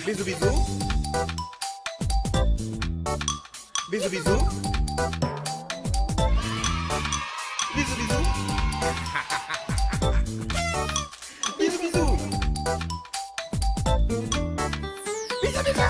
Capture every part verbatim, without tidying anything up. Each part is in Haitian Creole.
Bizou, bizou. Bizou, bizou. Bizou, bizou. Bizou, bizou. Bizou, bizou.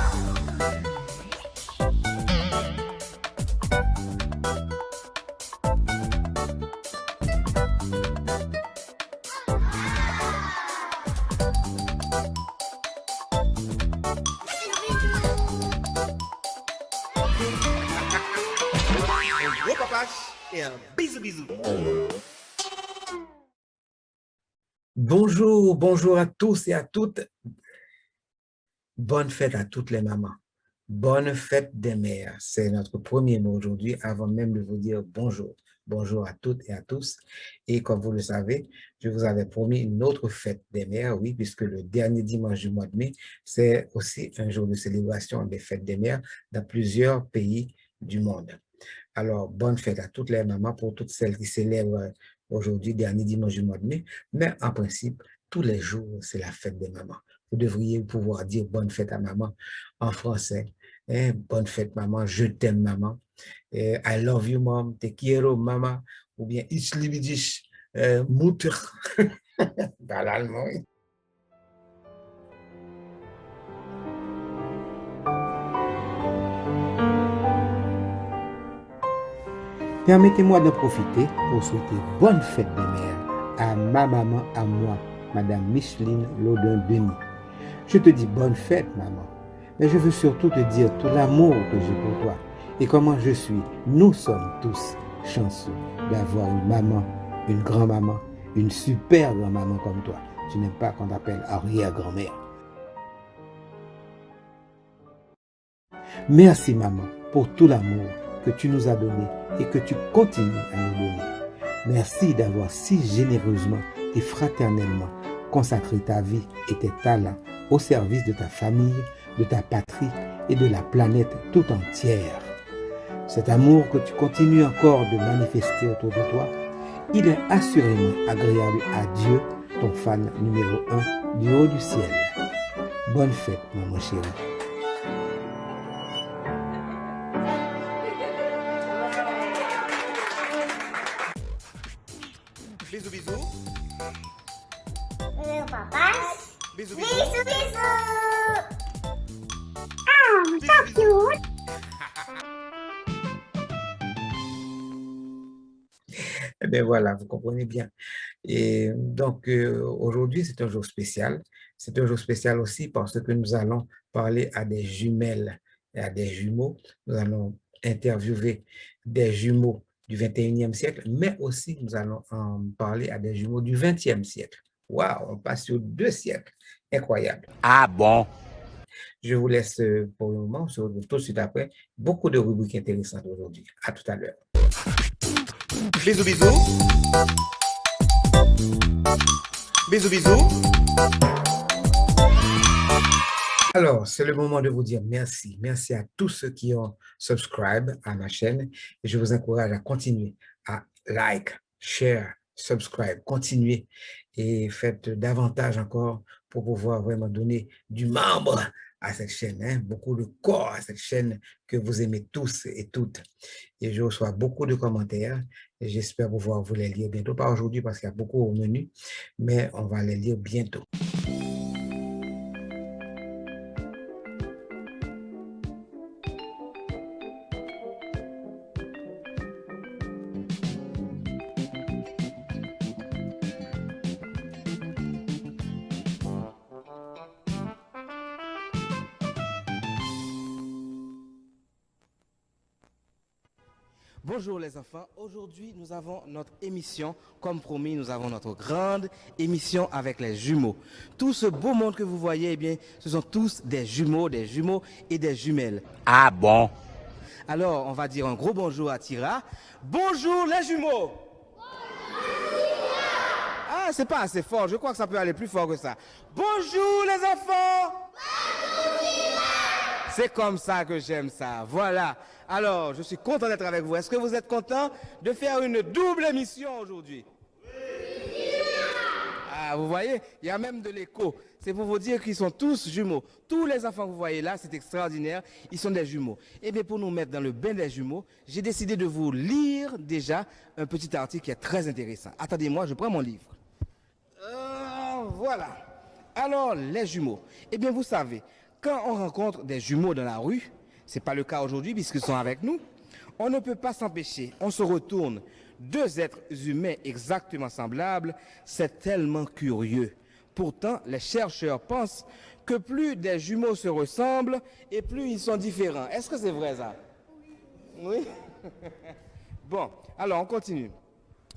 Un gros papach et un bisou bisou. Bonjour, bonjour à tous et à toutes. Bonne fête à toutes les mamans. Bonne fête des mères. C'est notre premier mot aujourd'hui, avant même de vous dire bonjour. Bonjour à toutes et à tous. Et comme vous le savez, je vous avais promis une autre fête des mères, oui, puisque le dernier dimanche du mois de mai, c'est aussi un jour de célébration des fêtes des mères dans plusieurs pays du monde. Alors, bonne fête à toutes les mamans, pour toutes celles qui célèbrent aujourd'hui, dernier dimanche du mois de mai. Mais en principe, tous les jours, c'est la fête des mamans. Vous devriez pouvoir dire bonne fête à maman en français. Hein, bonne fête, maman, je t'aime, maman. Eh, I love you, mom, te quiero, mama, oubyen ich libidish, eh, mutter. Pale alman, wi. Permettez-moi d'en profiter pour souhaiter bonne fête des mères à ma maman à moi, Madame Micheline Laudin Denis. Je te dis bonne fête, maman, mais je veux surtout te dire tout l'amour que j'ai pour toi et comment je suis, nous sommes tous chanceux d'avoir une maman, une grand-maman, une super grand-maman comme toi. Tu n'aimes pas qu'on t'appelle arrière-grand-mère. Merci, maman, pour tout l'amour que tu nous as donné et que tu continues à nous donner. Merci d'avoir si généreusement et fraternellement consacré ta vie et tes talents au service de ta famille, de ta patrie et de la planète tout entière. Cet amour que tu continues encore de manifester autour de toi, il est assurément agréable à Dieu, ton fan numéro un du haut du ciel. Bonne fête, maman chérie. Bizou, bizou. Hello, papa. Bizou, bizou. Bizou, bizou. Oh, so cute. Eh bien voilà, vous comprenez bien. Et donc, euh, aujourd'hui, c'est un jour spécial. C'est un jour spécial aussi parce que nous allons parler à des jumelles et à des jumeaux. Nous allons interviewer des jumeaux du vingt et unième siècle, mais aussi nous allons euh, parler à des jumeaux du vingtième siècle. Waouh, on passe sur deux siècles. Incroyable. Ah bon? Je vous laisse euh, pour le moment, on se retrouve tout de suite après. Beaucoup de rubriques intéressantes aujourd'hui. À tout à l'heure. Bizou, bizou. Bizou, bizou. Alors, c'est le moment de vous dire merci. Merci à tous ceux qui ont subscribe à ma chaîne. Et je vous encourage à continuer à like, share, subscribe, continuer et faites davantage encore pour pouvoir vraiment donner du marbre à cette chaîne, hein, beaucoup de corps à cette chaîne que vous aimez tous et toutes. Et je reçois beaucoup de commentaires. Et j'espère pouvoir vous les lire bientôt. Pas aujourd'hui parce qu'il y a beaucoup au menu, mais on va les lire bientôt. Bonjour les enfants, aujourd'hui nous avons notre émission, comme promis, nous avons notre grande émission avec les jumeaux. Tout ce beau monde que vous voyez, eh bien, ce sont tous des jumeaux, des jumeaux et des jumelles. Ah bon? Alors, on va dire un gros bonjour à Tira. Bonjour les jumeaux! Ah, c'est pas assez fort. Je crois que ça peut aller plus fort que ça. Bonjour les enfants! C'est comme ça que j'aime ça. Voilà. Alors, je suis content d'être avec vous. Est-ce que vous êtes content de faire une double émission aujourd'hui? Ah, vous voyez, il y a même de l'écho. C'est pour vous dire qu'ils sont tous jumeaux. Tous les enfants que vous voyez là, c'est extraordinaire, ils sont des jumeaux. Eh bien, pour nous mettre dans le bain des jumeaux, j'ai décidé de vous lire déjà un petit article qui est très intéressant. Attendez-moi, je prends mon livre. Euh, voilà. Alors, les jumeaux. Eh bien, vous savez, quand on rencontre des jumeaux dans la rue, c'est pas le cas aujourd'hui puisqu'ils sont avec nous, on ne peut pas s'empêcher, on se retourne. Deux êtres humains exactement semblables, c'est tellement curieux. Pourtant, les chercheurs pensent que plus des jumeaux se ressemblent et plus ils sont différents. Est-ce que c'est vrai ça? Oui. Bon, alors on continue.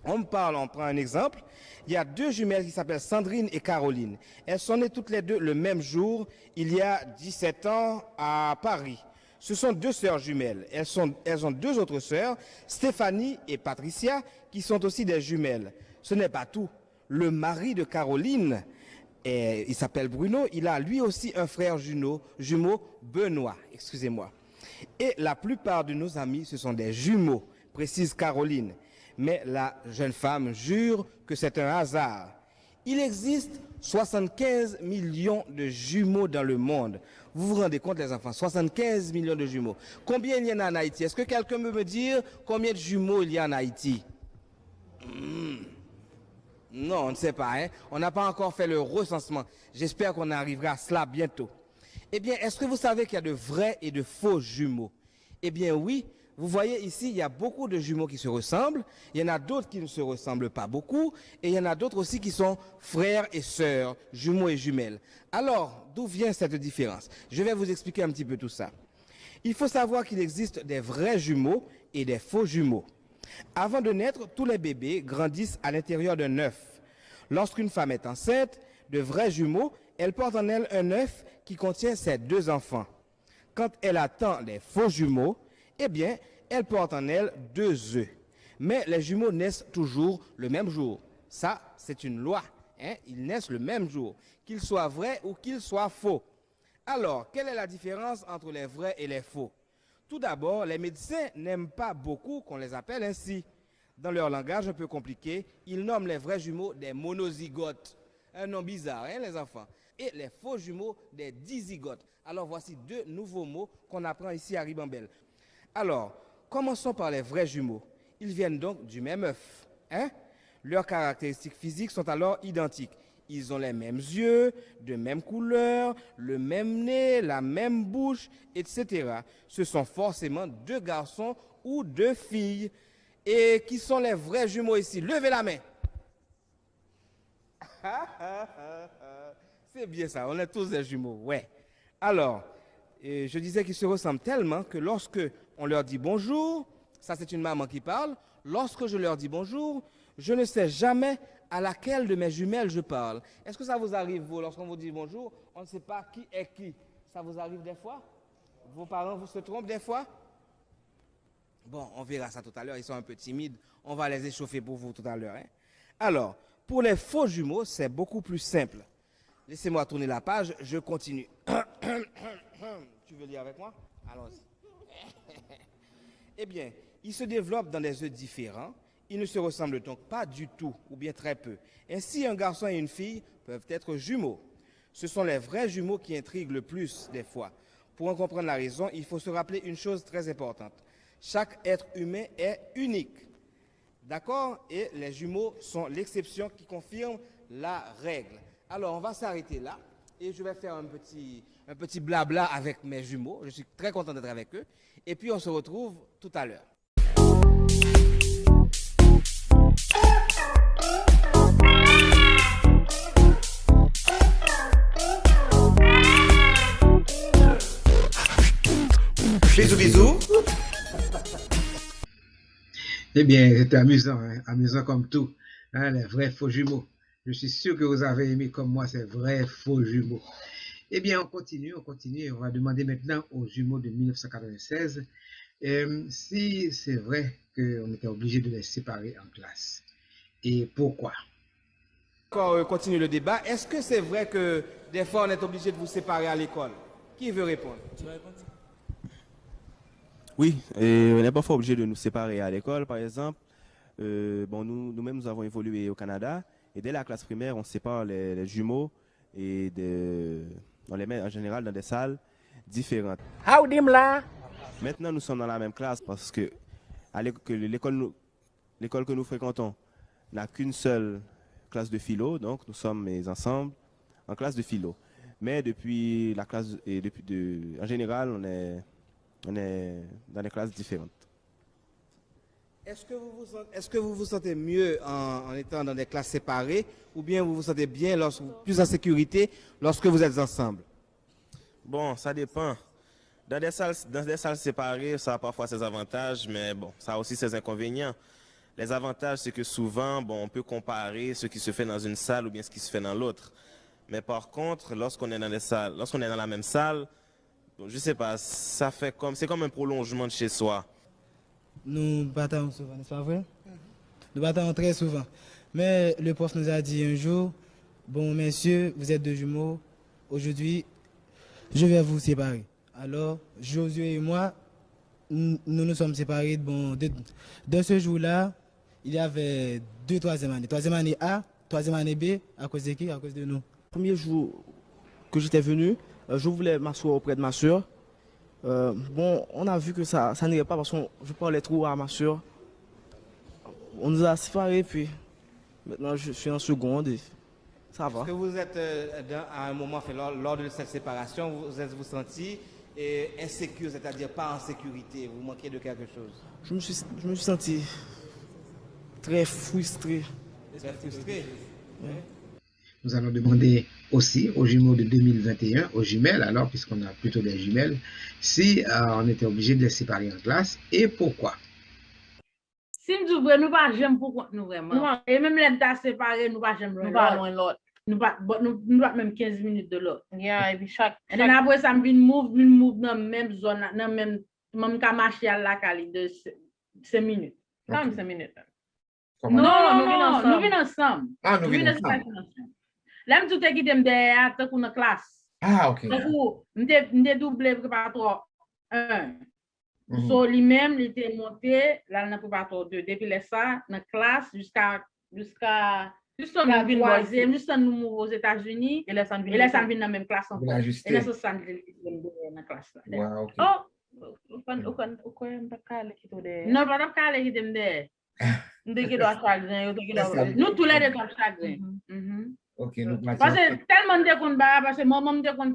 On parle, on prend un exemple. Il y a deux jumelles qui s'appellent Sandrine et Caroline. Elles sont nées toutes les deux le même jour, il y a dix-sept ans, à Paris. Ce sont deux sœurs jumelles. Elles sont, elles ont deux autres sœurs, Stéphanie et Patricia, qui sont aussi des jumelles. Ce n'est pas tout. Le mari de Caroline, eh, il s'appelle Bruno, il a lui aussi un frère jumeau, jumeau Benoît, excusez-moi. Et la plupart de nos amis, ce sont des jumeaux, précise Caroline. Mais la jeune femme jure que c'est un hasard. Il existe soixante-quinze millions de jumeaux dans le monde. Vous vous rendez compte, les enfants, soixante-quinze millions de jumeaux. Combien il y en a en Haïti? Est-ce que quelqu'un peut me dire combien de jumeaux il y a en Haïti? Hmm. Non, on ne sait pas, hein? On n'a pas encore fait le recensement. J'espère qu'on arrivera à cela bientôt. Eh bien, est-ce que vous savez qu'il y a de vrais et de faux jumeaux? Eh bien oui, vous voyez ici, il y a beaucoup de jumeaux qui se ressemblent, il y en a d'autres qui ne se ressemblent pas beaucoup, et il y en a d'autres aussi qui sont frères et sœurs, jumeaux et jumelles. Alors, d'où vient cette différence? Je vais vous expliquer un petit peu tout ça. Il faut savoir qu'il existe des vrais jumeaux et des faux jumeaux. Avant de naître, tous les bébés grandissent à l'intérieur d'un œuf. Lorsqu'une femme est enceinte de vrais jumeaux, elle porte en elle un œuf qui contient ses deux enfants. Quand elle attend les faux jumeaux, eh bien, elle porte en elle deux œufs. Mais les jumeaux naissent toujours le même jour. Ça, c'est une loi, hein, ils naissent le même jour, qu'ils soient vrais ou qu'ils soient faux. Alors, quelle est la différence entre les vrais et les faux? Tout d'abord, les médecins n'aiment pas beaucoup qu'on les appelle ainsi. Dans leur langage un peu compliqué, ils nomment les vrais jumeaux des monozygotes. Un nom bizarre, hein, les enfants? Et les faux jumeaux des dizygotes. Alors, voici deux nouveaux mots qu'on apprend ici à Ribambelle. Alors, commençons par les vrais jumeaux. Ils viennent donc du même œuf, hein? Leurs caractéristiques physiques sont alors identiques. Ils ont les mêmes yeux, de même couleur, le même nez, la même bouche, et cetera. Ce sont forcément deux garçons ou deux filles. Et qui sont les vrais jumeaux ici? Levez la main. C'est bien ça, on est tous des jumeaux, ouais. Alors, euh, je disais qu'ils se ressemblent tellement que lorsque on leur dit bonjour, ça c'est une maman qui parle, lorsque je leur dis bonjour, je ne sais jamais à laquelle de mes jumelles je parle. Est-ce que ça vous arrive, vous, lorsqu'on vous dit bonjour, on ne sait pas qui est qui? Ça vous arrive des fois? Vos parents vous se trompent des fois? Bon, on verra ça tout à l'heure, ils sont un peu timides. On va les échauffer pour vous tout à l'heure, hein. Alors, pour les faux jumeaux, c'est beaucoup plus simple. Laissez-moi tourner la page, je continue. Tu veux lire avec moi? Allons-y. Eh bien, ils se développent dans des œufs différents. Ils ne se ressemblent donc pas du tout, ou bien très peu. Ainsi, un garçon et une fille peuvent être jumeaux. Ce sont les vrais jumeaux qui intriguent le plus, des fois. Pour en comprendre la raison, il faut se rappeler une chose très importante. Chaque être humain est unique. D'accord? Et les jumeaux sont l'exception qui confirme la règle. Alors, on va s'arrêter là et je vais faire un petit, un petit blabla avec mes jumeaux. Je suis très content d'être avec eux. Et puis, on se retrouve tout à l'heure. Bizou, bizou. Eh bien, c'était amusant, hein, amusant comme tout, hein, les vrais faux jumeaux. Je suis sûr que vous avez aimé comme moi ces vrais faux jumeaux. Eh bien, on continue, on continue. On va demander maintenant aux jumeaux de mille neuf cent quatre-vingt-seize, euh, si c'est vrai qu'on était obligé de les séparer en classe. Et pourquoi? Encore, euh, continuer le débat. Est-ce que c'est vrai que des fois on est obligé de vous séparer à l'école? Qui veut répondre? Oui, euh, on est parfois obligé de nous séparer à l'école, par exemple. Euh, bon, nous, nous-mêmes, nous avons évolué au Canada. Et dès la classe primaire, on sépare les, les jumeaux et de, on les met en général dans des salles différentes. Howdy m la. Maintenant, nous sommes dans la même classe parce que à l'éc- que l'école nous- l'école que nous fréquentons n'a qu'une seule classe de philo, donc nous sommes ensemble en classe de philo. Mais depuis la classe, et depuis de, en général, on est, on est dans des classes différentes. Est-ce que vous vous, est-ce que vous vous sentez mieux en, en étant dans des classes séparées ou bien vous vous sentez bien, lorsque, plus en sécurité lorsque vous êtes ensemble? Bon, ça dépend. Dans des salles, dans des salles séparées, ça a parfois ses avantages, mais bon, ça a aussi ses inconvénients. Les avantages, c'est que souvent, bon, on peut comparer ce qui se fait dans une salle ou bien ce qui se fait dans l'autre. Mais par contre, lorsqu'on est dans des salles, lorsqu'on est dans la même salle, bon, je sais pas, ça fait comme, c'est comme un prolongement de chez soi. Nous bataillons souvent, n'est-ce pas vrai? Nous bataillons très souvent. Mais le prof nous a dit un jour, bon, messieurs, vous êtes deux jumeaux, aujourd'hui, je vais vous séparer. Alors, Josué et moi, nous nous sommes séparés. Bon, de, de ce jour-là, il y avait deux troisième année. Troisième année A, troisième année B, à cause de qui? À cause de nous. Premier jour que j'étais venu, euh, je voulais m'asseoir auprès de ma soeur. Euh, bon, on a vu que ça, ça n'irait pas parce que je parlais trop à ma soeur. On nous a séparés, puis maintenant je suis en seconde et ça va. Est-ce que vous êtes euh, dans- à un moment, enfin, lors, lors de cette séparation, vous êtes vous senti euh, insécure, c'est-à-dire pas en sécurité, vous manquez de quelque chose? Je me suis, je me suis senti très frustré. Très frustré. Nous allons demander aussi aux jumeaux de deux mille vingt et un, aux jumelles alors, puisqu'on a plutôt des jumelles, si euh, on était obligé de les séparer en classe et pourquoi. Si m di w vre, nou pa janm pou kont nou vrèman. E menm lè n ta separe, nou pa janm lwen lòt. Nou pa lwen lòt. Nou pa, but nou, nou pa t menm kenz minit de lòt. Yeah, epi chak. And then apre sa, m vin move, vin move nan menm zòn, nan menm, m ka mache al lakay li de senk minit. Kanmenm senk minit. Non, non, non, nou vin ansanm. Ah, nou vin ansanm. Lè m di w te kite m dèyè a, tankou nan klas. Ah, ok. Tankou, m te, m te double preparatwa en. So, li menm, li te monte, l al nan preparatwa de. Depi lè sa, nan klas, jiska, jiska, jiska twazyèm, jiska nou move Ozetazini, e lè sa n vin nan menm klas ankò. E nan sans sa, m te kite m dèyè nan klas la. Wow, ok. Oh, ou konn, ou konn, ou kwè m t ap ka ale kite w dèyè? Non, l pa t ap ka ale kite m dèyè. M te gen dwa chagren, yo te gen dwa. Nou toulède t ap chagren. Ok, nou pati. Paske tèlman m te konn bagay, paske manman m te konn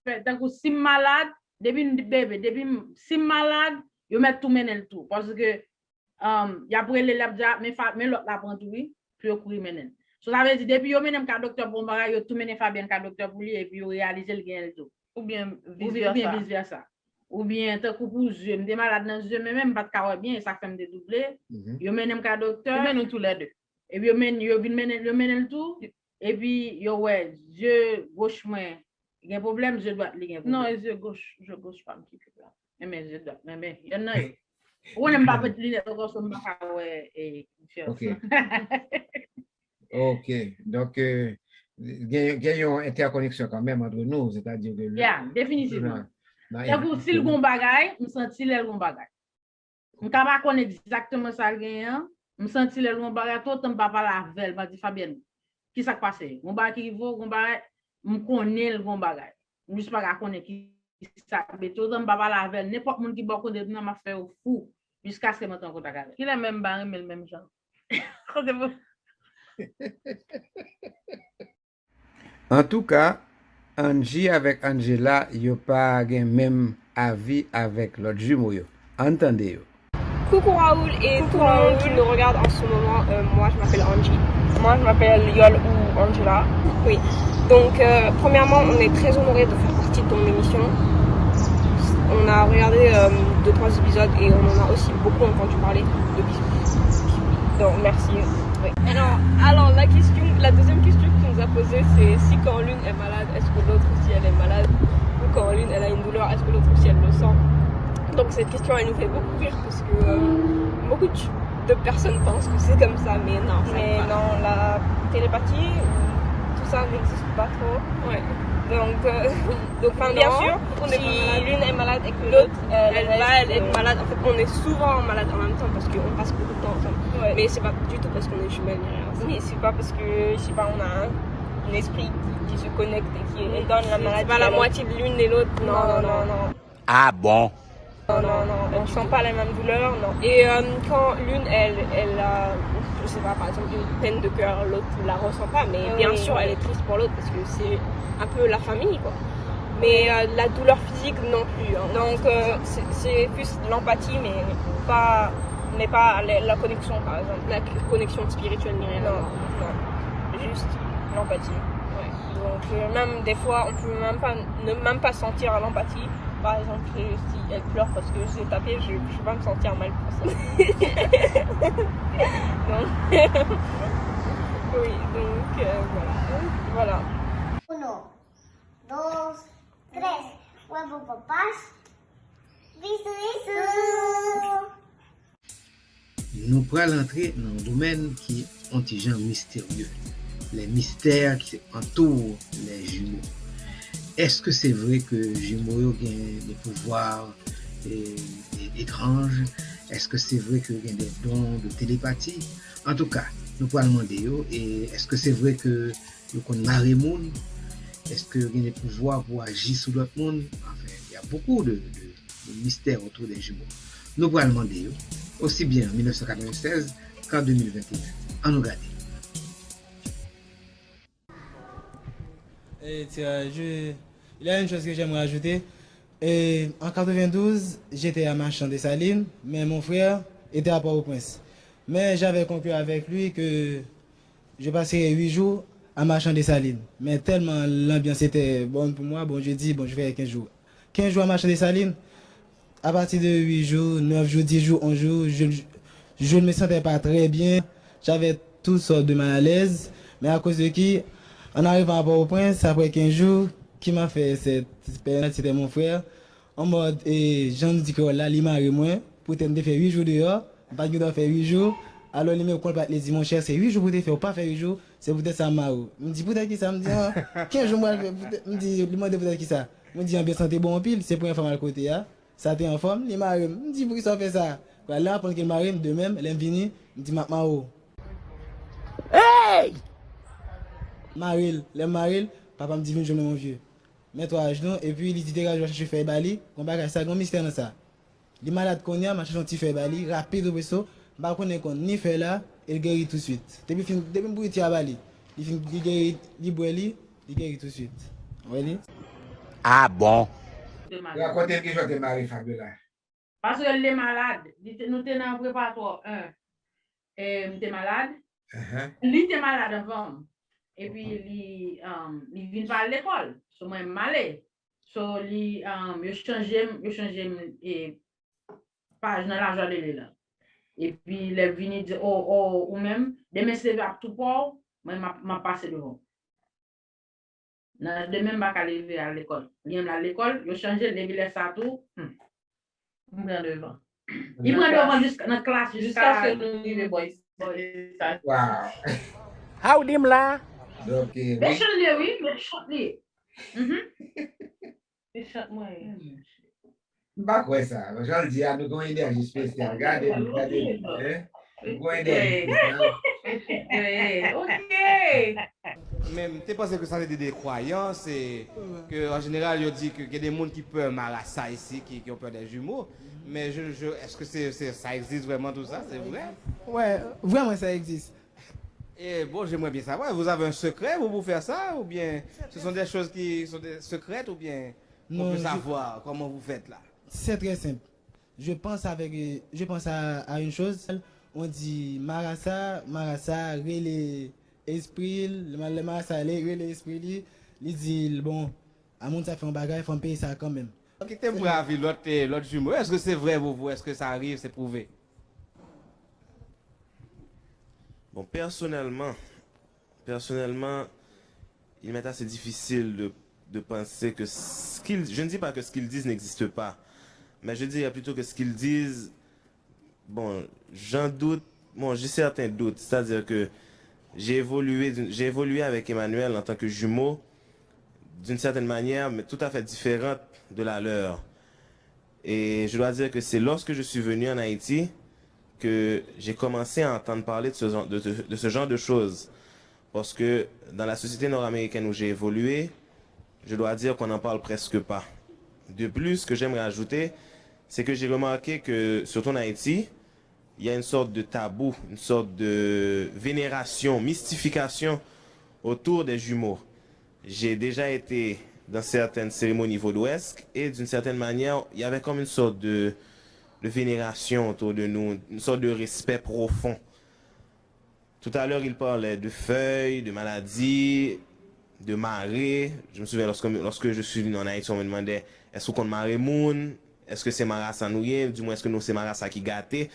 fè, tankou si m malad, depi m bebe, depi m, si m malad, yo mèt tou mennen l tou. Paske um, y ap rele l, y ap di, "Ah, men, fa, men lòt la pran tou, wi," pou yo kouri mennen l. So, sa vle di, depi yo mennen m ka doktè pou yon bagay, yo tou mennen Fabienne ka doktè pou li, epi yo reyalize l genyen l tou. Oubyen Oubyen vis vèsa. Oubyen, tankou pou zye, m te malad nan zye, men menm m pa t ka wè byen, e sa k fè m te double. Yo mennen m ka doktè. Ou mennen nou toulède. Epi yo men, yo vin mennen, yo mennen l tou. Epi yo wè, zye goch mwen gen pwoblèm, zye dwat li gen pwoblèm. Non, e zye goch, zye goch pa m ki pi la. Enben, zye dwat, enben, yonn nan yo. Ou konnen m pa met linèt ankò, so m pa ka wè e diferans. Ok. Ok. Donk, euh, gen, gen yon entèkoneksyon kanmenm ant nou, sètadi ke. Ya, definitivman. Tankou si l gon bagay, m santi lè l gon bagay. M ka pa konn egzakteman sa l genyen an, m santi lè l gon bagay, toutan m pa pale avè l, m pa di, "Fabienne, ki sa k pase?" Gon bagay ki rive w, gon bagay, m konnen l gon bagay. M jis pa ka konnen ki sa, men toutan m pa pale avè l, nenpòt moun ki bò kote m nan, m ap fè yo fou, jiskaske m antre an kontak avè l. Kilè menm m pa renmen l menm jan. Kote pou. Antouka, Angie avèk Angela, yo pa gen menm avi avèk lòt jimo yo. Ann tande yo. Coucou Raoul et tout le monde qui nous regarde en ce moment. Euh, moi, je m'appelle Angie. Moi, je m'appelle Yol ou Angela. Oui. Donc, euh, premièrement, on est très honoré de faire partie de ton émission. On a regardé euh, deux, trois épisodes et on en a aussi beaucoup entendu parler depuis. Donc, merci. Oui. Alors, alors la, question, la deuxième question que tu nous as posée, c'est si quand l'une est malade, est-ce que l'autre aussi elle est malade? Ou quand l'une elle a une douleur, est-ce que l'autre aussi elle le sent? Donc, cette question, elle nous fait beaucoup rire parce que euh, beaucoup de, de personnes pensent que c'est comme ça, mais non, ça Mais non, la télépathie, tout ça n'existe pas trop. Ouais. Donc, euh, donc bien sûr, si l'une est malade et que l'autre, euh, elle va être malade. En fait, on est souvent malade en même temps parce qu'on passe beaucoup de temps ensemble. Ouais. Mais c'est pas du tout parce qu'on est jumelles ni rien. Mais c'est pas parce que, je sais pas, on a un, un esprit qui, qui se connecte et qui donne la maladie. C'est pas la moitié de l'une et l'autre. Non, non, non, non. Ah bon? Non, non, non, on sent pas les mêmes douleurs, non. Et euh, quand l'une, elle, elle a, je sais pas, par exemple, une peine de cœur, l'autre la ressent pas, mais bien sûr, elle est triste pour l'autre parce que c'est un peu la famille, quoi. Mais euh, la douleur physique non plus, hein. Donc euh, c'est c'est plus l'empathie, mais pas, mais pas la, la connexion, par exemple, la connexion spirituelle, ni rien. Non, non, juste l'empathie. Ouais. Donc euh, même des fois, on peut même pas, ne même pas sentir l'empathie. Par exemple, euh, si elle pleure parce que je l'ai tapée, je ne vais pas me sentir mal pour ça. Donc, oui, donc euh, voilà. Voilà. Uno, dos, tres. Huevo con pas. Bisou, bisou. Nou pral antre nan yon domèn ki on ti jan misterye, les mystères qui entourent les jumeaux. Èske se vre ke jimo yo gen de pouvwa e, e, etranj? Èske se vre ke yo gen de don de telepati? Antouka, nou pral mande yo, e èske se vre ke yo konn mare moun? Èske yo gen de pouvwa pou aji sou lòt moun? Anfen, il y a beaucoup de, de, de mystères autour des jumeaux. Nou pral mande yo, osi byen an mil nèf san katrevennsèz k'an de mil venteyen. Ann nou gade. Et euh, je, il y a une chose que j'aimerais ajouter. Et en quatre-vingt-douze, j'étais à Marchand Dessalines, mais mon frère était à Port-au-Prince. Mais j'avais conclu avec lui que je passerai huit jours à Marchand Dessalines. Mais tellement l'ambiance était bonne pour moi, bon, je dis, bon, je vais quinze jours. Quinze jours à Marchand Dessalines, à partir de huit jours, neuf jours, dix jours, onze jours, je, je ne me sentais pas très bien. J'avais toutes sortes de mal à l'aise. Mais à cause de qui, en arrivant à Port-au-Prince, après quinze jours, qui m'a fait cette période, c'était mon frère. En mode, et jan nou di kreyòl la, li mare mwen, poutèt m te fè uit jou deyò, m pa t gen dwa fè uit jou. Alò, li menm, kòl pa t le di, monchè, se uit jou pou w te fè, ou pa fè uit jou, se poutèt sa m mare w. M di, poutèt kisa? M di, an, kenz jou m pral fè, poutèt, m di, li mande poutèt kisa? Mwen di, anbyans lan te bon anpil, se premye fwa m al kote a. Sa te anfòm, li mare m. M di, poukisa w fè sa? Kounye a, lè m aprann ke l mare m, de menm, lè m vini, m di, m ap mare w. Hey! Mare l. Lè m mare l, papa m di, vin jwenn mwen, mon vieux. Mèt ou ajnou, epi li di, degaje w al chache fèy ba li, gon bagay sa, gon mistè nan sa. Li malad kounye a, m al chache yon ti fèy ba li, rapid ou presto, m pa konnen konn ni fèy la, e l geri tousuit. Depi fin, depi m boure ti a ba li, li fin, li geri, li bwè li, li geri tousuit. Ou wè li? Ah bon? Rakonte m kijan w te mare Fabiola. Paske l te malad. Li te, nou te nan preparatoire un. E m te malad. Li te malad anvan m. Epi li, um, li vin pa al lekòl. So mwen m ale. So li, um, yo chanje m, yo chanje m e paj nan lajwa de li lan. Epi lè vini di, o, o, ou menm, demen se ap tou pa w, mwen m ap, m ap pase devan w. Nan demen m pa ka leve al lekòl. Li menm l al lekòl, yo chanje l, depi lè sa tou, hmm, m pran devan. Li pran devan jiska nan klas, jiska. Jiskaske nou rive bò isi. Wow. Howdy m la. Donk, eh, wi. Mechan li ye, wi, mechan li ye. Mhm. Mechan mwen ye. M pa kwè sa. Jan l di a, nou gen yon enèji espesyal. Gade nou, gade nou, hein? Nou gen yon enèji espesyal. Ok. Men m te panse ke sa se de, de kwayans e ke an jeneral yo di ke gen de moun ki pè marasa isi, ki, ki ont peur des jumeaux. Men je, je, èske se, se, sa egzis vrèman tou sa? Se vre? Wè, vrèman sa egzis. E bon, j'aimerais bien savoir, vous avez un secret vous pour faire ça, ou bien ce sont des choses qui sont des secrètes, ou bien on peut savoir comment vous faites là? C'est très simple. Je pense avec, je pense à, à une chose. On di marasa, marasa rele espri l, lè marasa rele espri li, li di l, bon, a moun sa fè yon bagay, fò m peye sa kanmenm. Kite m pran avi lòt, eh, lòt jimo. Èske se vrè pou vre? Èske sa rive? Se pwouve? Bon, personnellement, personnellement, il m'est assez difficile de, de penser que ce qu'ils, je ne dis pas que ce qu'ils disent n'existe pas, mais je dirais plutôt que ce qu'ils disent, bon, j'en doute, bon, j'ai certains doutes, c'est-à-dire que j'ai évolué, d'une- j'ai évolué avec Emmanuel en tant que jumeau, d'une certaine manière, mais tout à fait différente de la leur. Et je dois dire que c'est lorsque je suis venu en Haïti que j'ai commencé à entendre parler de ce genre de, de- de ce genre de choses. Parce que dans la société nord-américaine où j'ai évolué, je dois dire qu'on n'en parle presque pas. De plus, ce que j'aimerais ajouter, c'est que j'ai remarqué que, surtout en Haïti, il y a une sorte de tabou, une sorte de vénération, mystification autour des jumeaux. J'ai déjà été dans certaines cérémonies vaudouesques et d'une certaine manière, il y avait comme une sorte de, de vénération autour de nous, une sorte de respect profond. Tout à l'heure, il parlait de feuilles, de maladies, de marées. Je me souviens lorsque, lorsque je suis venu en Haïti, on me demandait, est-ce qu'on compte marrer moun? Est-ce que c'est marasa nou ye? Du moins, est-ce que nous c'est marasa qui gâté?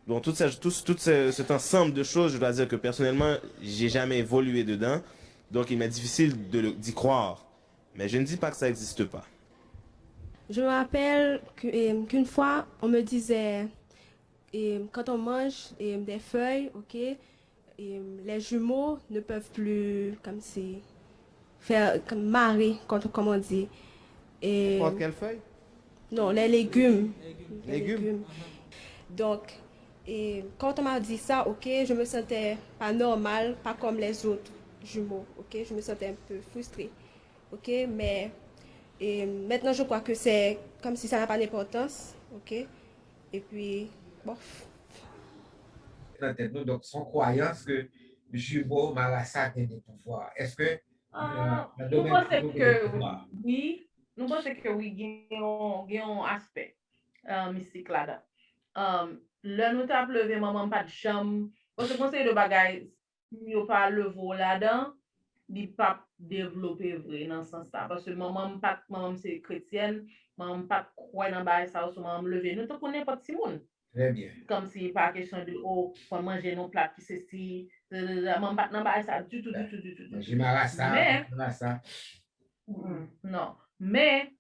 Donc, tout, ça, tout, tout ce- cet ensemble de choses, je dois dire que personnellement, j'ai jamais évolué dedans. Donc, il m'est difficile de le- d'y croire. Mais je ne dis pas que ça n'existe pas. Je me rappelle que- euh, qu'une fois, on me disait, euh, quand on mange euh, des feuilles, ok, euh, les jumeaux ne peuvent plus, comme si, faire comme marrer, comme, comme on dit. Et- N'importe quelle feuille? Non, les légumes. Les Légumes. légumes. Donc, et quand on m'a dit ça, ok, je me sentais pas normale, pas comme les autres jumeaux, ok, je me sentais un peu frustrée, ok, mais et maintenant je crois que c'est comme si ça n'a pas d'importance, ok, et puis, bof. Nan tèt nou, donk se yon kwayans ke jimo marasa gen de pouvwa. Èske Ah, nou panse ke wi, nou panse ke wi, gen yon, gen yon aspè uh, mistik ladan. Um, lè nou t ap leve, manman m pa t janm, paske gon seri de bagay, si yo pa leve w ladan, li p ap devlope vre nan sans sa. Paske manman m pa t, manman m se kretyèn, manman m pa t kwè nan bagay sa yo, so manman m leve nou tankou nenpòt timoun. Trè byen. Kòmsi pa kesyon de, o, fò manje nan plat ki sesi, manman m pa t nan bagay sa ditou, ditou, ditou, ditou. Manje marasa, Men- marasa. Mm, non. Men,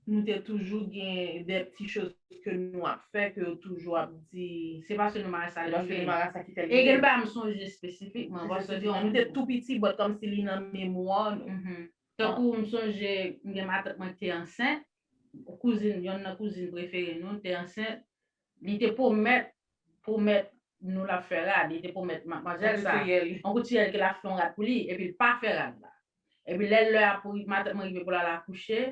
nou te toujou gen de ti choz ke nou ap fè, ke yo toujou ap di, se paske nou marasa, Se paske nou marasa ki fè l E gen rive. bagay m sonje espesifikman, paske nou te tou piti, but kòmsi li nan memwa nou. Tankou m sonje, m gen matant mwen ki te ansent, kouzin, yonn nan kouzin prefere nou, te ansent, li te pwomèt, pwomèt nou l ap fè rad, li te pwomèt madmwazèl sa, Kiyè li? Yon koutiyèl ke l ap fè yon rad pou li, epi l pa fè rad la. Epi lè lè a pou matant mwen rive pou l al akouche,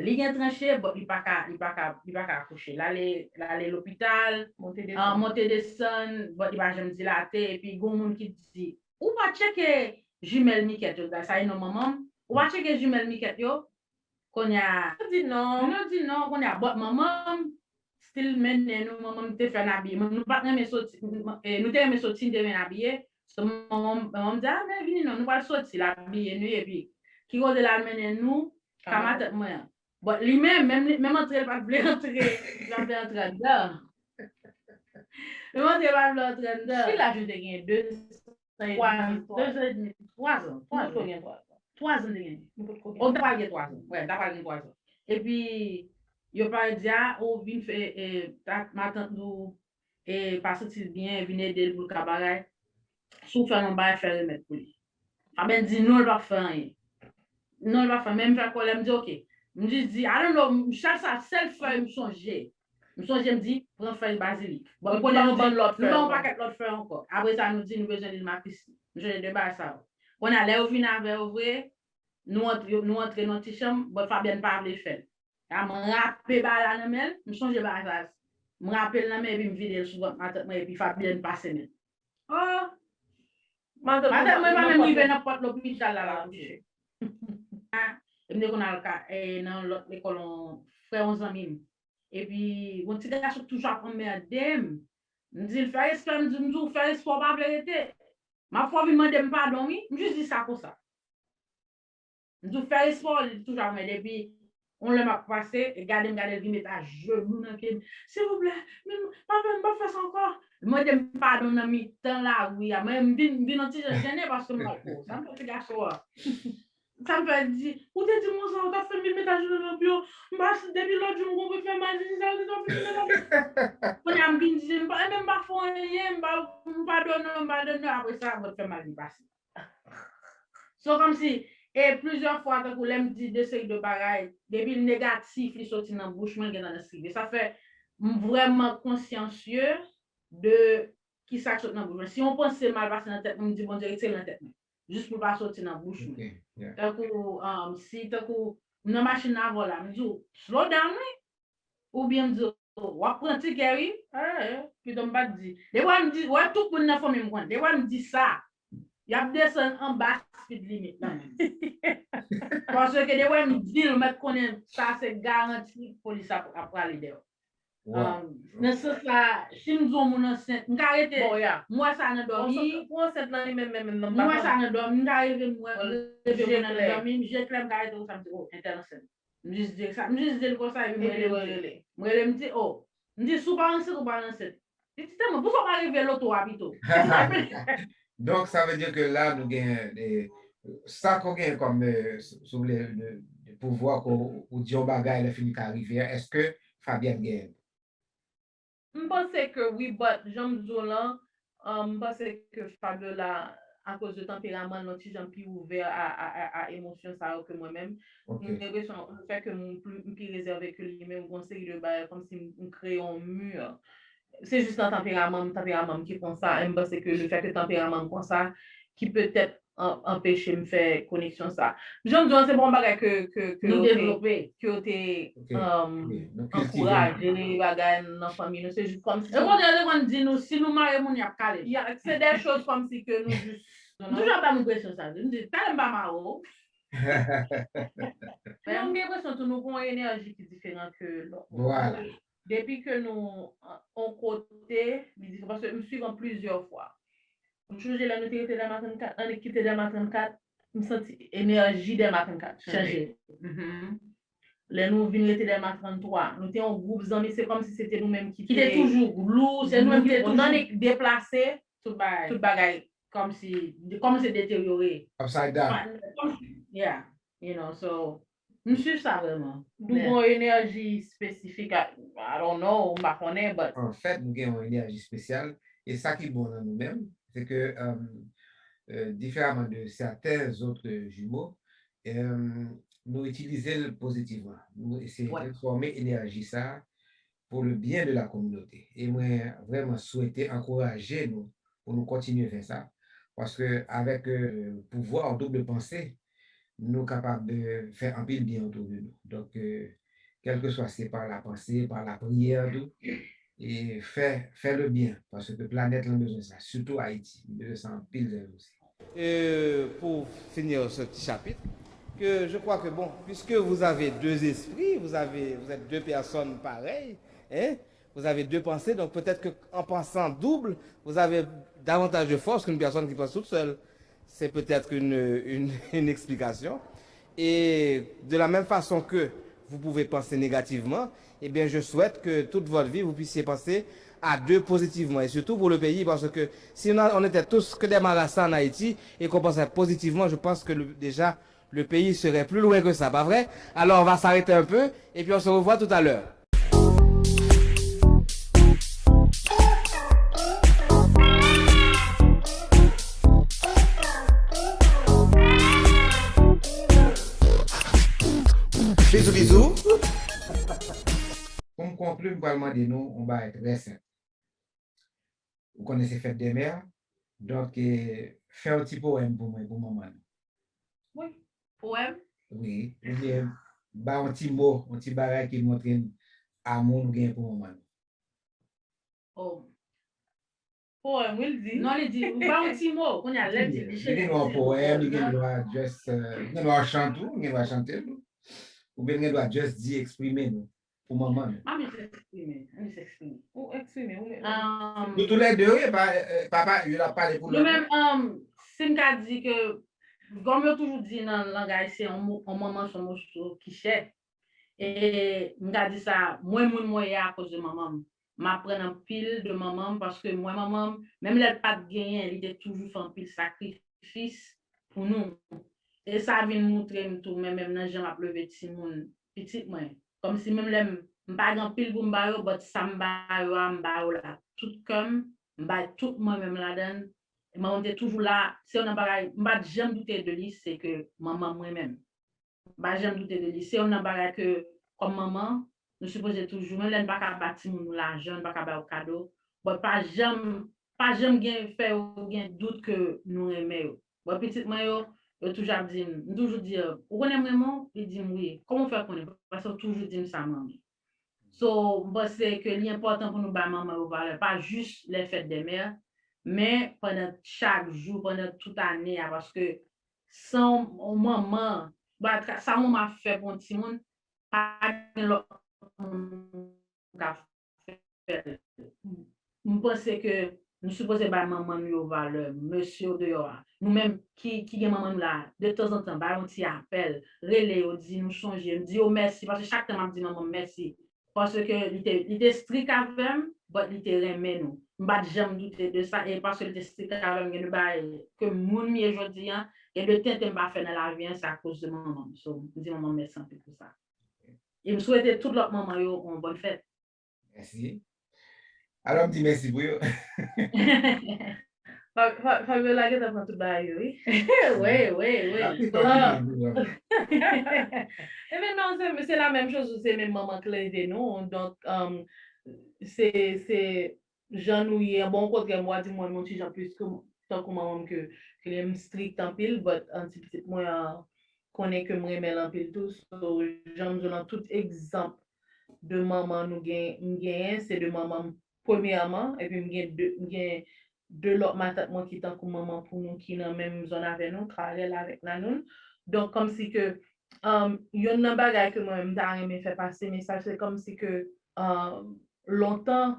li gen tranche, but li pa ka, li pa ka, li pa ka akouche. L ale, l ale lopital, Monte ah, desann. Monte desann, but li pa janm dilate, epi gon moun ki di, ou pa tcheke jimèl Mikèt yo, sa e non manman m, ou pa tcheke jimèl Mikèt yo, kounye a, Di non. nou di non, kounye a, but manman m, still mennen nou, manman m te fè n abiye, nou pa t renmen soti, eh, nou te renmen soti, n te renmen abiye, so manman m, manman m di, ah, men vini non, nou pral soti, l abiye nou, epi ki kote l al mennen nou, ka matant mwen an. But li menm, menm, li- menm antre l pa t vle antre, li pa t vle antre anndan. Menm antre l pa t vle antre anndan. Ki laj ou te gen? De Twa zan, de zan edmi, twa zan, twa zan. Twa zan te gen. O, ta pral gen twa zan. Wè, ta pral gen twa zan. Epi, yo pa di a, ou vin fè, e, ta- matant nou, e, pa santi l byen, vin ede l pou l ka bagay. Si w fè l yon bagay, fè remèd pou li. Fabien di non, l p ap fè anyen. Non, l p ap fè, men m fè kòlè, m di, ok. M jis di, I don't know, m- sèl sa, sèl fèy m sonje. M sonje m di, pran fèy bazilik. Bon, m konnen nou ban lòt fèy. Nou ban yon pakèt lòt fèy ankò. Apre sa, nou di nou bezwen lil makristi. M sonje de bagay sa yo. Kounye a, lè yo vin avè yo vre, nou antre, nou antre nan ti chanm, but Fabienne pa vle fè l. A, m rape bagay la nan men l, m sonje bagay sa. M rape l nan men epi m vide l sou vant matant mwen epi Fabienne pase men. Oh! Matant mwen pa menm rive nan pòt lopital la, l akouche. Ah, e m te konn al ka, e, nan lòt lekòl, yon frè yon zanmi m. Epi, yon ti gason toujou ap anmède m. M di l, fè respè, m di, m di w, fè respè, w pa vle rete. M ap fè w vin mande m padon, wi. M jis di sa konsa. M di w, fè respè, li toujou ap anmède. Epi, yon lè m ap pase, e gade m gade l vin met ajenou nan pye m. Silvouplè, men m pa fè, m pa fè sa ankò. Mande m padon nan mitan lari a. Mwen, m vin, m vin yon ti jan jennen paske m wè, oh, sa m fè ti gason an. Sa m fè di, ou te di m konsa, ou t ap fè m vin met ajenou nan pye w. M pa, depi lòt jou m konprann fè mal, se sa ou te t ap fè m mal. Kounye a m vin di, m pa, men m pa fè w anyen, m pa, m padone w, m padone w. Apre sa, mwen fè mal vin pase. So, kòmsi, E plizyè fwa, tankou lè m di de seri de bagay, depi l negatif, li soti nan bouch mwen, l gentan rive. Sa fè m vrèman konsyansye de kisa k sot nan bouch mwen. Si yon panse mal pase nan tèt mwen, m di Bondye retire l nan tèt mwen. Jis pou l pa soti nan bouch mwen. Tankou, um, si, tankou, m nan machin nan avè w la, m di w, slow down, wi. Oubyen m di w, w ap pran tikè, wi. Eh, eh, pito m pa t di. Depi m di, wè tout moun nan fanmi m konn. Depi m di sa, y ap desann anba speed limit la menm. Paske depi m di l, mèt konnen sa se garanti polis ap, ap prale dèyè w. Um, nan sans la, si m di yon moun ansent, m ka rete. Bon, ya. M wè sa nan dòmi. Pou ansent lan li menm, menm, menm, m pa konn. M wè sa nan dòmi, m ka reve, m wè, m reve mwen nan dòmi, m je klè, m ka rete konsa, m di, oh, entèl ansent. M jis di sa, m jis di l konsa, epi m rele, m di, m rele, m di, oh, m di, si w pa ansent, ou pa ansent. Li di, tèlman, poukisa w pa reveye loto a pito? Donk, sa vle di ke la, nou gen, eh, sa ke w gen kòm, eh, si w vle, de, de pouvwa ke w, ou di yon bagay, lè fini ka rive a, èske Fabienne genyen l? M panse ke wi, but jan m di w lan, um, m panse ke Fabiola, akoz de tanperaman l, yon ti jan pi ouvè a, a, a, a emosyon sa yo ke mwen menm. M gen enpresyon, le fè ke m pli, m pi rezève ke li menm, gon seri de bagay, kòmsi m, m kreye yon mi. Se jis nan tanperaman m, tanperaman m ki konsa, e m panse ke le fè ke tanperaman m konsa, ki petèt an, anpeche m fè koneksyon sa. Jan m di w, se pa yon bagay ke, ke, ke yo te, ke yo te um, ankouraje bagay nan fanmi nou. Se jis kòmsi. E kontrè, yo te konn di nou, si nou mare moun, y ap kale. Ya, se de choz kòmsi ke nou jis. M toujou ap ba nou presyon sa. M di, talè m pa mare w. Men m gen enpresyon tou, nou gen yon enèji ki diferan ke lòt. Vwala. Depi ke nou, yon kote, li diferan. Paske m swiv an plizyè fwa. M sonje lè nou te rete Dèlma trannkat, annik kite Dèlma trannkat, m santi enèji Dèlma trannkat chanje. Lè nou vin rete Dèlma tranntwa, nou te yon gwoup zanmi, se kòmsi se te nou menm ki te. Ki te toujou glou, se nou menm ki te toujou. Annik deplase, tout bagay. Tout bagay. Kòmsi, kòmanse deteryore. Upside down. Yeah, you know, so, m swiv sa vrèman. Nou gen yon enèji espesifik, I, I don't know, m pa konnen, but. Anfèt, nou gen yon enèji espesyal. E sa ki bon nan nou menm, se ke, euh, euh, différemment de certains autres jumeaux, euh, nou itilize l pozitivman. Nou eseye transfòme enèji sa a pour le bien de la communauté. E mwen vrèman swete ankouraje nou pou nou kontinye fè sa. Paske avèk, euh, pouvwa double panse, nou kapab, euh, fè anpil byen otou de nou. Donk, euh, kèlkeswa se pa lapanse, pa lapriyè tou, e fè, fè le byen, paske planèt lan bezwen sa, sitou Ayiti, li bezwen sa anpil jan osi. Euh, pour finir ce petit chapitre, que je crois que, bon, puisque vous avez deux esprits, vous avez, vous êtes deux personnes pareilles, hein, vous avez deux pensées, donc peut-être que en pensant double, vous avez davantage de force qu'une personne qui pense toute seule. C'est peut-être une, une, une explication. Et de la même façon que vous pouvez penser négativement, eh bien, je souhaite que toute votre vie, vous puissiez penser à deux positivement, et surtout pour le pays, parce que si on, a, on était tous que des marasas en Haïti et qu'on pensait positivement, je pense que le, déjà, le pays serait plus loin que ça, pas vrai? Alors, on va s'arrêter un peu, et puis on se revoit tout à l'heure. Bizou, bizou. Pou m konkli, m pral mande nou yon bagay trè senp. Ou konnen se fèt dè mè, donk, eh, fè yon ti powèm pou mwen, pou manman nou. Wi, powèm? Wi, oubyen ba yon ti mo, yon ti bagay ki montre n amou nou gen pou manman nou. Oh. Powèm, wi, l di. Non, li di, ou ba yon ti mo, kounye a, lè l di, li gen dwa powèm, li gen dwa just, euh, li gen dwa chante, ou gen dwa chante l tou. Oubyen l gen dwa just di, eksprime nou pou manman nou. Ann jis eksprime, ann jis eksprime. Ou eksprime, ou menm. Nou toulède, wi, pa, euh, papa, yo ap pale pou lòt. Nou menm, si m ka di ke, kòm yo toujou di nan lang ayisyen, yon manman se yon moso ki chè. E m ka di sa, mwen moun mwen ye akoz de manman m. M aprann anpil de manman m paske m wè manman m, menm lè l pa t genyen, li te toujou fè anpil sakrifis pou nou. E sa vin moutre m tou, men menm nan jan m ap leve timoun, pitit mwen. Kòmsi menm lè m, m pa gen anpil pou m ba yo, but sa m ba yo a, m ba yo la tout kè m, m bay tout mwen menm ladan l, Manman m te toujou la, se youn nan bagay, m pa t janm doute de li, se ke manman m renmen m. M pa janm doute de li. Se youn nan bagay ke, kòm manman, nou sipoze toujou, menm lè n pa ka ba timoun nou lajan, n pa ka ba yo kado, but pa janm, pa janm gen, fè yo gen dout ke nou renmen yo. Bon, pitit mwen yo, yo toujou ap di m, m toujou di yo, ou konnen m renmen w? Li di m wi. Kòman w fè konnen? Paske w toujou di m sa, manmi. So, m panse ke li enpòtan pou nou bay manman yo valè, pa jis les fêtes des mères, men pandan chak jou, pandan tout ane a, paske san yon manman, ba, sa yon manman ap fè pou yon timoun, pa gen lòt moun ka fè l. M panse ke nou sipoze bay manman nou yo valè, mesye yo deyò a. Nou menm ki, ki gen manman nou la, de tanzantan, bay yon ti apèl, rele yo, di nou sonje m, di yo mèsi, paske chak tan m ap di manman m mèsi. Paske li te, li te strik avè m, but li te renmen nou. M pa t janm doute de sa, e paske li te strik avè m, gen de bagay ke moun m ye jodi a, gen de tenten m pa fè nan lavi a, se akoz de manman m. So, m di manman m mèsi anpil pou sa. E m swete tout lòt manman yo yon bòn fèt. Mèsi. Alò, m di mèsi pou yo. Fa- Fa- Fabiola gentan pran tout bagay yo, wi. Wi, wi, wi. L ap gentan fini, wi. Ebyen non, se, se la menm choz, se menm manman k leve nou. Donk, um, se, se jan nou ye. Bon, okontrè, m wa di mwen, yon ti jan plis ke, tankou manman m ke, ke li menm strik anpil, but, um, ti pitit mwen an, konnen ke m renmen l anpil tou. So, jan m di w lan, tout egzanp de manman nou gen, m genyen, se de manman m premyèman, epi m gen de, m gen de lòt matant mwen ki tankou manman pou nou, ki nan menm zòn avè nou, Karel avèk Nanoun. Donk, kòmsi ke, um, youn nan bagay ke mwen menm m ta renmen fè pase mesaj, se kòmsi ke, um, lontan,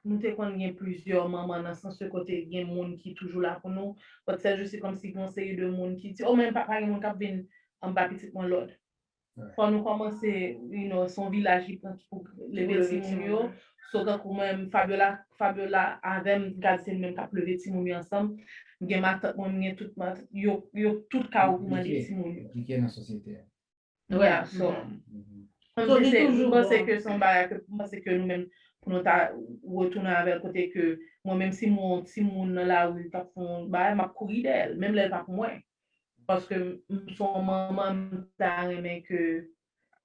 nou te konn gen plizyè manman nan sans ke kote gen moun ki toujou la pou nou. But sèl jou se kòmsi gen yon seri de moun ki di, oh, men pa, pa gen moun k ap vin anba pitit mwen lòd. Fò nou kòmanse, you know, se yon vilaj ki pran ki pou leve timoun yo. So, tankou mwen, Fabiola, Fabiola avè m, gad se li menm k ap leve timoun yo ansanm. M gen matant mwen, m gen tout matant, yo, yo tout ka reprimande timoun yo. Konplike nan sosyete a. Yeah, so, m panse ke se yon bagay ke, m panse ke nou menm, pou nou ta retounen avè l kote ke mwen menm si m wè yon timoun nan lari k ap fè yon bagay, m ap kouri dèyè l, menm lè l pa pou mwen. Paske m, m se yon manman, m ta renmen ke,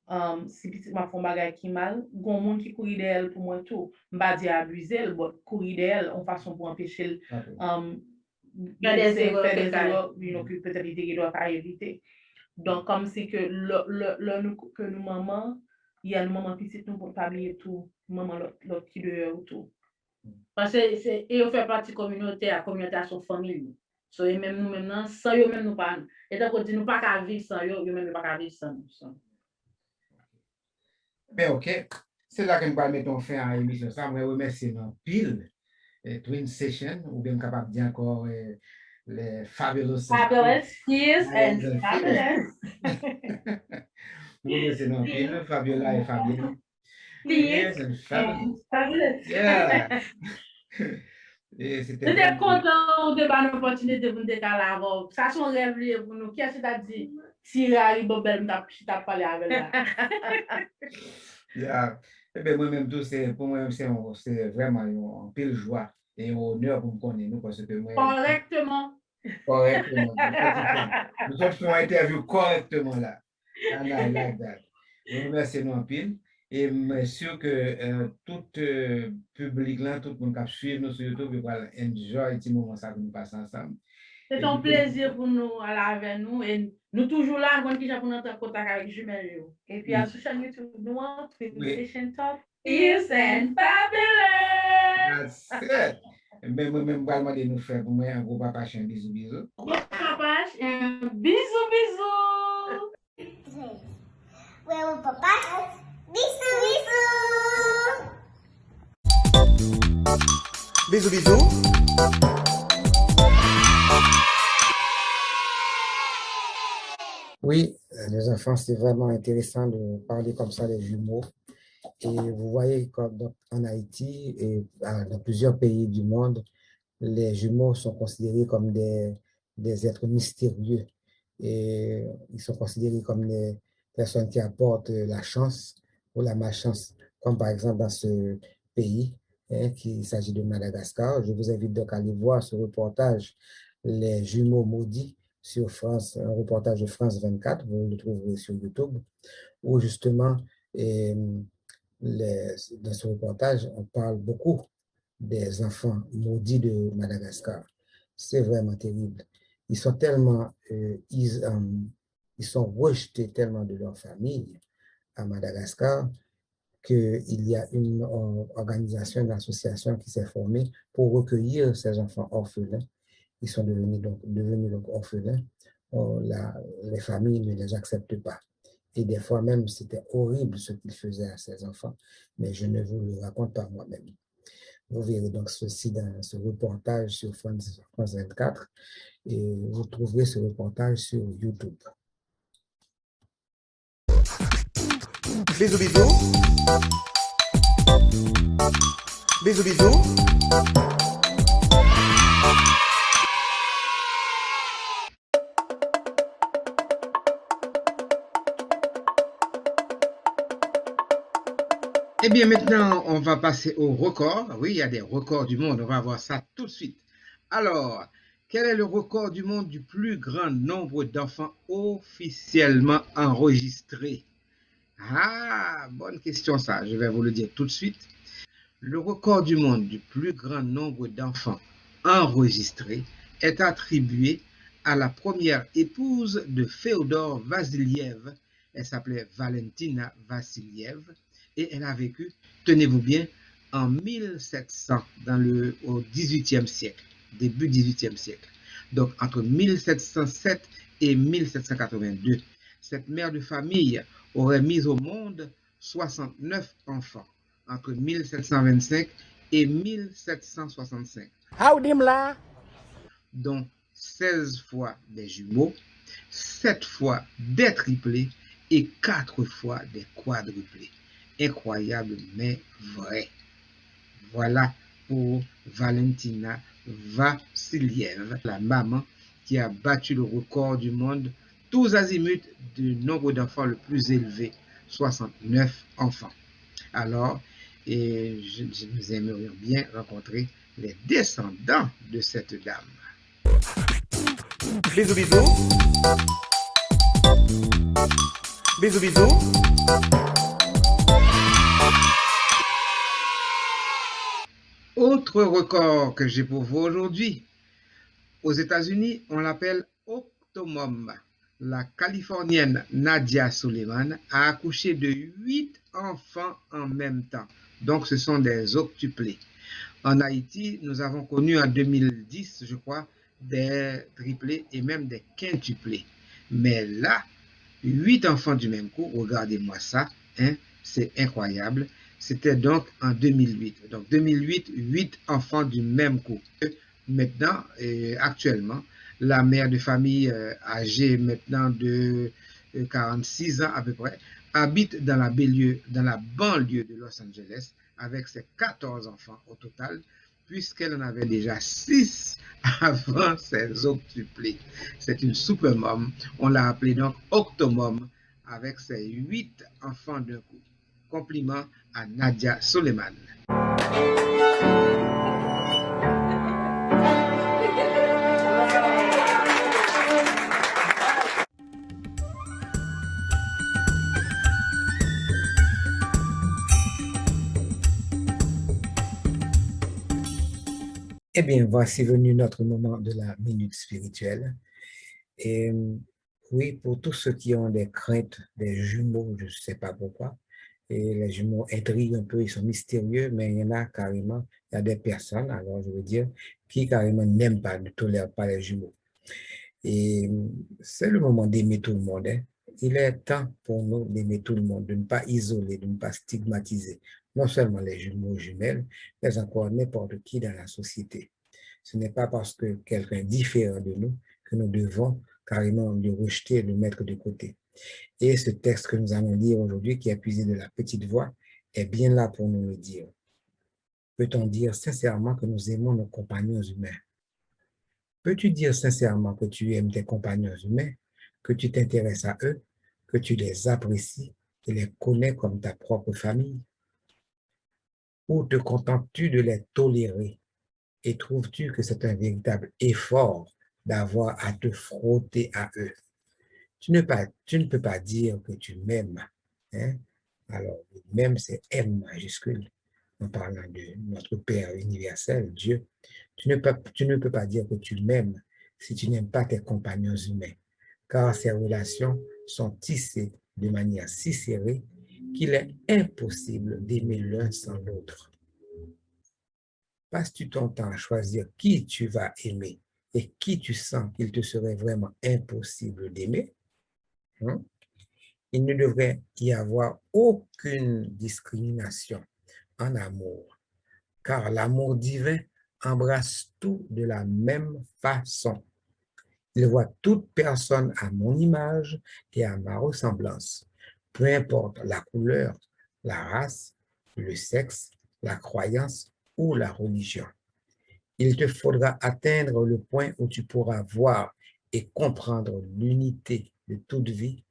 um, si pitit m ap fè yon bagay ki mal, gon moun ki kouri dèyè l pou mwen tou. M pa di abize l, but kouri dèyè l, yon fason pou anpeche l, um, fè de zerè, you know, ke petèt li te gen dwa ka evite. Donk, kòmsi ke lè, lè, lè nou, ke nou manman, ya nou manman pitit nou, pou n pa bliye tou, manman lòt, lòt ki deyò yo tou. Paske se, e yo fè pati kominote a, kominote a se yon fanmi nou. So, e menm nou menm nan, san yo menm nou pa, e tankou di nou pa ka viv san yo, yo menm yo pa ka viv san nou. So. Ben, ok. Se la ke m pral mete yon fen a emisyon sa. Mwen remèsye nou anpil. Eh, Twin Session, oubyen m kapab di ankò, eh, les fabulous Fabulous, fierce and fabulous. Mwen remèsye nou anpil, Fabiola e Fabien. Fierce and fabulous. Yeah. E se te Nou te kontan ou te ba nou opòtinite pou n te ka la avè w. Sa se yon rèv li ye pou nou. Kiyès ki ta di Ti Rari Bòbèl m t ap chita ap pale avè l la? Ya. Ebyen, mwen menm tou, se, pou mwen, se yon, se vrèman yon anpil jwa e yon onè pou m konnen nou, paske mwen Kòrèkteman. Kòrèkteman. Nou sot fè yon entèvyou kòrèkteman la. And I like that. Mwen remèsye nou anpil. E mwen si ke, eh, tout, eh, piblik lan, tout moun k ap swiv nou sou YouTube, yo pral enjoy ti moman sa ke nou pase ansanm. Se te yon plezi pou nou al avè nou. E nou toujou la, konn kijan pou nou antre an kontak avèk jimèl yo. Epi al sou chèn YouTube nou an, Twin Session Talk. Fierce and fabulous! That's it! Men mwen menm, m pral mande nou fè pou mwen yon gwo papach, yon bizou bizou. Gwo papach, yon bizou bizou! Wè ou papa. Bisou, bisou. Bizou, bizou. Oui, euh, les enfants, c'est vraiment intéressant de parler comme ça des jumeaux. Et vous voyez, comme donc, en Haïti et, euh, dans plusieurs pays du monde, les jumeaux sont considérés comme des, des êtres mystérieux. Et ils sont considérés comme des personnes qui apportent la chance ou la malchance, comme par exemple dans ce pays, hein, qu'il s'agit de Madagascar. Je vous invite donc à aller voir ce reportage Les Jumeaux Maudits sur France, un reportage de France vingt-quatre, vous le trouverez sur YouTube, où justement, euh, les, dans ce reportage, on parle beaucoup des enfants maudits de Madagascar. C'est vraiment terrible. Ils sont tellement, euh, ils, euh, ils sont rejetés tellement de leur famille à Madagascar qu'il y a une, euh, organisation, une association qui s'est formée pour recueillir ces enfants orphelins. Ils sont devenus donc, devenus donc orphelins. Euh, la, les familles ne les acceptent pas. Et des fois même, c'était horrible ce qu'ils faisaient à ces enfants. Mais je ne vous le raconte pas moi-même. Vous verrez donc ceci dans ce reportage sur France, France vingt-quatre et vous trouverez ce reportage sur YouTube. Bisous, bisous. Bisous, bisous. Eh bien, maintenant, on va passer au record. Oui, il y a des records du monde. On va voir ça tout de suite. Alors, quel est le record du monde du plus grand nombre d'enfants officiellement enregistrés? Ah, bonne question ça. Je vais vous le dire tout de suite. Le record du monde du plus grand nombre d'enfants enregistrés est attribué à la première épouse de Féodor Vassiliev. Elle s'appelait Valentina Vassiliev et elle a vécu, tenez-vous bien, en mille sept cents, dans le, au dix-huitième siècle, début dix-huitième siècle. Donc, entre mille sept cent sept et mille sept cent quatre-vingt-deux, cette mère de famille aurait mis au monde soixante-neuf enfants entre mille sept cent vingt-cinq et mille sept cent soixante-cinq. Howdy m la. Dont seize fois des jumeaux, sept fois des triplés et quatre fois des quadruplés. Incroyable, mais vrai. Voilà pour Valentina Vassiliev, la maman qui a battu le record du monde tous azimuts du nombre d'enfants le plus élevé, soixante-neuf enfants. Alors, et je, je, nous aimerions bien rencontrer les descendants de cette dame. Bisous, bisous. Bisous, bisous. Autre record que j'ai pour vous aujourd'hui. Aux États-Unis, on l'appelle Octomom. La Californienne Nadia Suleman a accouché de huit enfants en même temps. Donc, ce sont des octuplés. En Haïti, nous avons connu en deux mille dix, je crois, des triplés et même des quintuplés. Mais là, huit enfants du même coup, regardez-moi ça, hein, c'est incroyable. C'était donc en deux mille huit. Donc, deux mille huit, huit enfants du même coup. Maintenant, euh, actuellement, la mère de famille, euh, âgée maintenant de, euh, quarante-six ans à peu près, habite dans la banlieue, dans la banlieue de Los Angeles avec ses quatorze enfants au total, puisqu'elle en avait déjà six avant ses octuplés. C'est une supermom. On l'a appelée donc Octomom avec ses huit enfants d'un coup. Compliment à Nadia Suleman. Eh bien, voici venu notre moment de la minute spirituelle. Et oui, pour tous ceux qui ont des craintes des jumeaux, je sais pas pourquoi, et les jumeaux intriguent un peu, ils sont mystérieux, mais il y en a carrément, il y a des personnes, alors je veux dire, qui carrément n'aiment pas, ne tolèrent pas les jumeaux. Et c'est le moment d'aimer tout le monde, hein. Il est temps pour nous d'aimer tout le monde, de ne pas isoler, de ne pas stigmatiser non seulement les jumeaux, jumelles, mais encore n'importe qui dans la société. Ce n'est pas parce que quelqu'un est différent de nous que nous devons carrément le rejeter, le mettre de côté. Et ce texte que nous allons lire aujourd'hui, qui est puisé de la Petite Voix, est bien là pour nous le dire. Peut-on dire sincèrement que nous aimons nos compagnons humains? Peux-tu dire sincèrement que tu aimes tes compagnons humains, que tu t'intéresses à eux, que tu les apprécies et les connais comme ta propre famille? Ou te contentes-tu de les tolérer? Et trouves-tu que c'est un véritable effort d'avoir à te frotter à eux. Tu ne, pas, tu ne peux pas dire que tu m'aimes. Hein? Alors, le même, c'est M majuscule, en parlant de notre Père universel, Dieu. Tu ne peux, tu ne peux pas dire que tu m'aimes si tu n'aimes pas tes compagnons humains, car ces relations sont tissées de manière si serrée qu'il est impossible d'aimer l'un sans l'autre. Passes-tu ton temps à choisir qui tu vas aimer et qui tu sens qu'il te serait vraiment impossible d'aimer? Hmm? Il ne devrait y avoir aucune discrimination en amour, car l'amour divin embrasse tout de la même façon. Il voit toute personne à mon image et à ma ressemblance, peu importe la couleur, la race, le sexe, la croyance ou la religion. Il te faudra atteindre le point où tu pourras voir et comprendre l'unité de toute vie,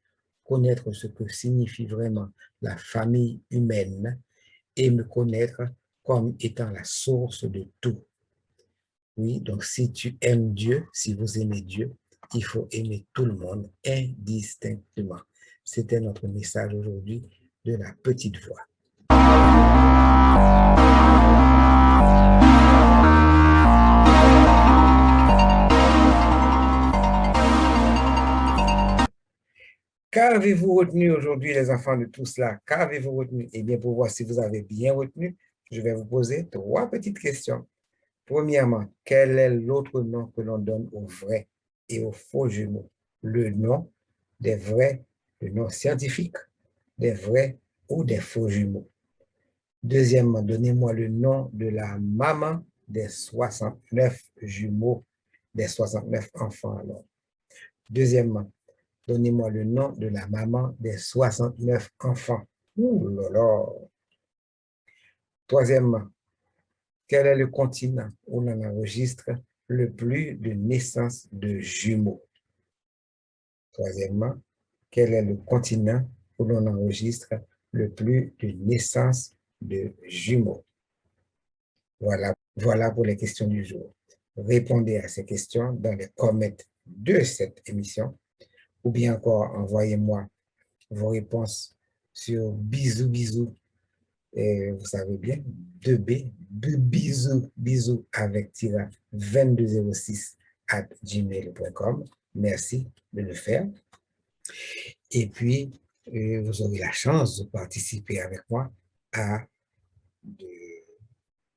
connaître ce que signifie vraiment la famille humaine et me connaître comme étant la source de tout. Oui, donc si tu aimes Dieu, si vous aimez Dieu, il faut aimer tout le monde indistinctement. C'était notre message aujourd'hui de la petite voix. Qu'avez-vous retenu aujourd'hui, les enfants, de tout cela? Qu'avez-vous retenu? Eh bien, pour voir si vous avez bien retenu, je vais vous poser trois petites questions. Premièrement, quel est l'autre nom que l'on donne aux vrais et aux faux jumeaux? Le nom des vrais, le nom scientifique des vrais ou des faux jumeaux. Deuxièmement, donnez-moi le nom de la maman des soixante-neuf jumeaux, des soixante-neuf enfants alors. Deuxièmement, donnez-moi le nom de la maman des soixante-neuf enfants. Ouh là là. Troisièmement, quel est le continent où l'on enregistre le plus de naissances de jumeaux? Troisièmement, quel est le continent où l'on enregistre le plus de naissances de jumeaux? Voilà, voilà pour les questions du jour. Répondez à ces questions dans les comments de cette émission ou bien encore envoyez-moi vos réponses sur Bizou Bizou, euh, vous savez bien, deux B, bi- bizou, bizou avec tiret vingt-deux zéro six at gmail point com. Merci de le faire. Et puis, euh, vous aurez la chance de participer avec moi à de-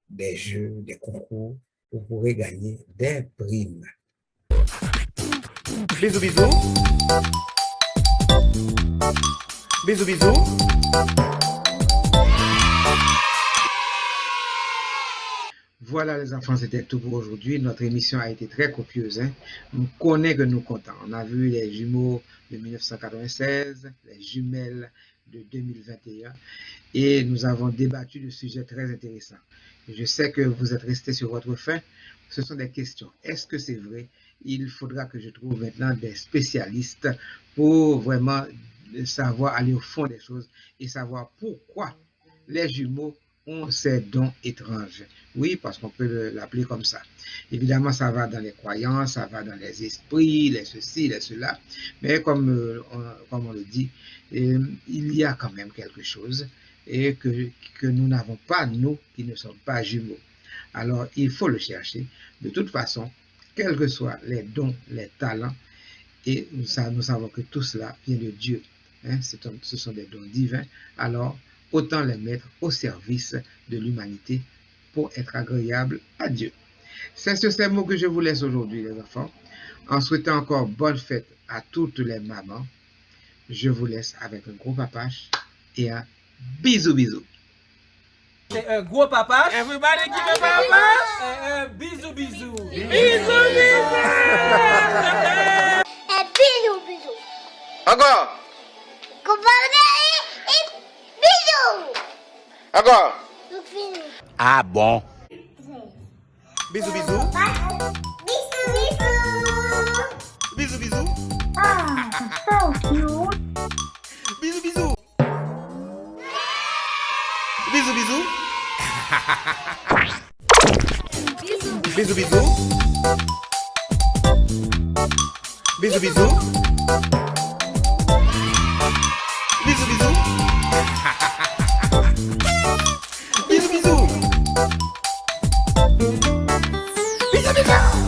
des jeux, des concours, vous pourrez gagner des primes. Bizou bizou. Bizou bizou. Voilà les enfants, c'était tout pour aujourd'hui. Notre émission a été très copieuse, hein. M konnen ke nou kontan. On a vu les jumeaux de mille neuf cent quatre-vingt-seize, les jumelles de deux mille vingt et un, et nous avons débattu de sujets très intéressants. Je sais que vous êtes restés sur votre faim. Ce sont des questions. Est-ce que c'est vrai? Il faudra que je trouve maintenant des spécialistes pour vraiment savoir aller au fond des choses et savoir pourquoi les jumeaux ont ces dons étranges. Oui, parce qu'on peut le- l'appeler comme ça. Évidemment, ça va dans les croyances, ça va dans les esprits, les ceci, les cela. Mais comme, euh, on, comme on le dit, euh, il y a quand même quelque chose et que, que nous n'avons pas, nous qui ne sommes pas jumeaux. Alors, il faut le chercher. De toute façon, quels que soient les dons, les talents, et nous, sa- nous savons que tout cela vient de Dieu. Hein, c'est un- ce sont des dons divins. Alors, autant les mettre au service de l'humanité pour être agréable à Dieu. C'est sur ces mots que je vous laisse aujourd'hui, les enfants, en souhaitant encore bonne fête à toutes les mamans. Je vous laisse avec un gros papache et un bisou bisou. C'est un gros papache. Everybody give a papache. Un, un bisou bisou. Bisou bisou. Un bisou bisou. Encore. Gwo papache et bisou. Encore. Nou fini. Ah bon. Bisou bisou. Bisou bisou. Bisou bisou. Ah, so cute. Bisou bisou. Bisou bisou. Bisou bisou. Bizou, bizou. Bizou, bizou. Bizou, bizou. Bizou, bizou.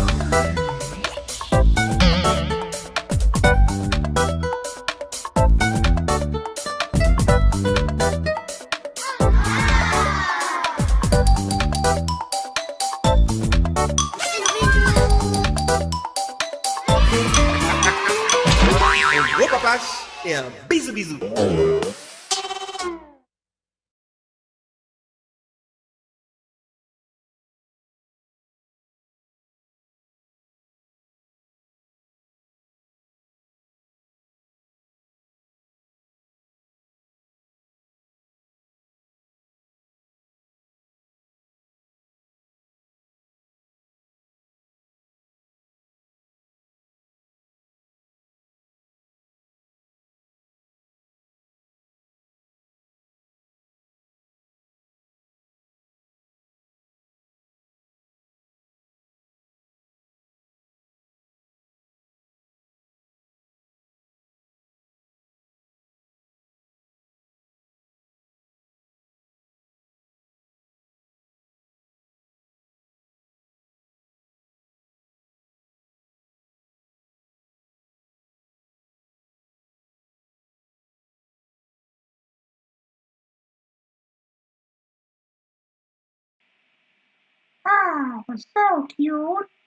Un gros papach et un bisou bisou. Ah, so cute.